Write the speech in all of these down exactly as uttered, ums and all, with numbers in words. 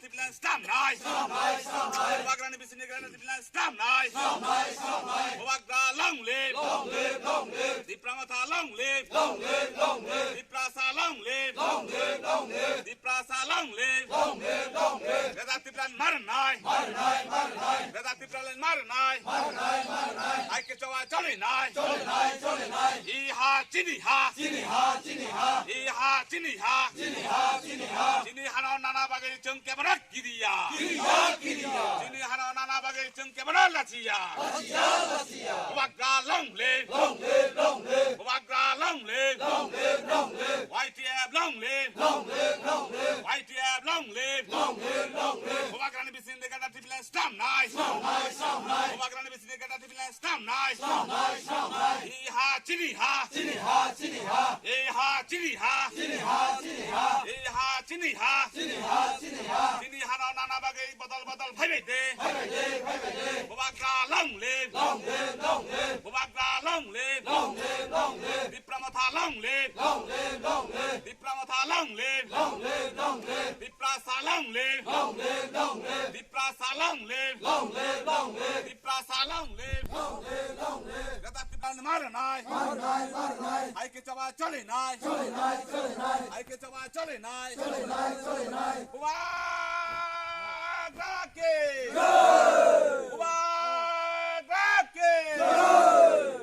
Tipilan stamp nai. Bubagrani bisingni Greater Tipilan stamp nai. Bubagra long live. Tipra Motha long live. Tiprasa long live. Tiprasa long live. Greater Tipraland mar nai. Greater Tipraland mar nai. Aike chowa choli nai. Iha chini ha. Iha chini ha. Chini hano nana bagwi chwng kebono kiriya. Chini hano nana bagwi chwng kebono lachiya. Bubagra long live. Bubagra long live. Y T F long live. Y T F long live. Bubagrani bisingni Greater Tipilan stamp nai. Bubagrani bisingni Greater Tipilan stamp nai. Iha chini ha. Iha chini ha. Iha chini ha. Chini hano nana bagwi bodol bodol phaibai de. Bubagra long live. Bubagra long live. Tipra Motha long live. Tipra Motha long live. Tiprasa long live. Tiprasa long live. Greater Tipraland mar nai. Aike chowa choli nai. Aike chowa choli nai. Bubagra ki. Bubagra ki.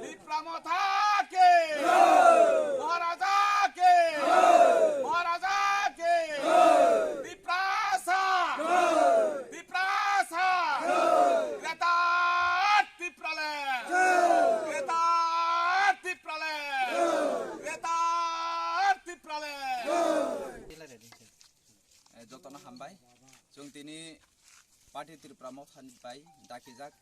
Tipra Motha ki. Maharaja ki. Maharaja ki. Tiprasa. Tiprasa. Greater Tipraland. Greater Tipraland. Greater Tipraland. Eh, jotono hambai. Chwng tini Party Tripura Mothani bai dakijak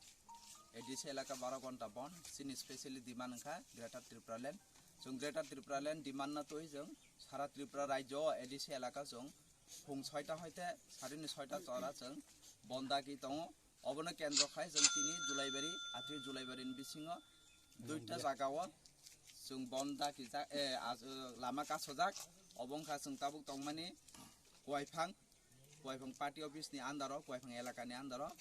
A D C elaka baro ghonta bon. Chini specially demand wngkha Greater Tipraland. Chwng Greater Tipraland demand no twi chwng sara Tripura rajyo o A D C elaka chwng phung soita hoite sarini soita chora chwng bon dagi tongo. Obono kendro khai chwng tini Julaibari, atwi Julaibari ni bisingo duita jaga o chwng bon dagi ja-, eh, as-, lama kasojak. Obo wngkha chwng tabuk tongmani Kuaiphang, Kuaiphang party office ni under o, Kuaiphang elaka ni under o.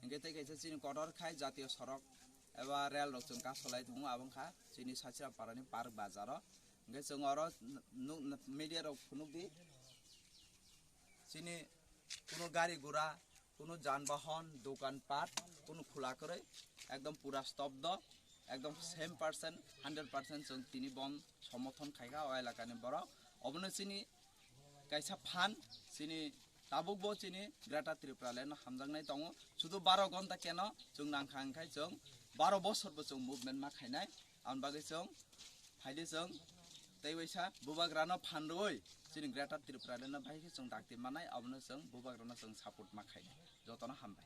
Hingke tei kaisa chini kotor khai jatiyo sorok eba rel rok chwng kasolai tongo, abo wngkha chini Sachira para ni park bazar o. Hingke chwng oro nuk, nuk, media rok phunuk di. Chini kuno gari gura, kuno janbahon, dokan pat, kuno khula kwrwi, ekdom pura stobdo, ekdom same percent, hundred percent chwng tini bon somothon khaikha o elakani borok. Obono chini kaisa phan, chini tabukbo chini Greater Tripura Land no hamjaknai tongo. Sudu baro ghonta keno chwng nangkha, hwnkhe chwng baro bosorbo chwng movement ma khainai. Aboni bagwi chwng phaidi chwng tei waisa bubagrano phan rwui chini Greater Tripura Land no bahai khe chwng dakti mannai, abono chwng bubagrano chwng support ma khainai. Jotono hambai.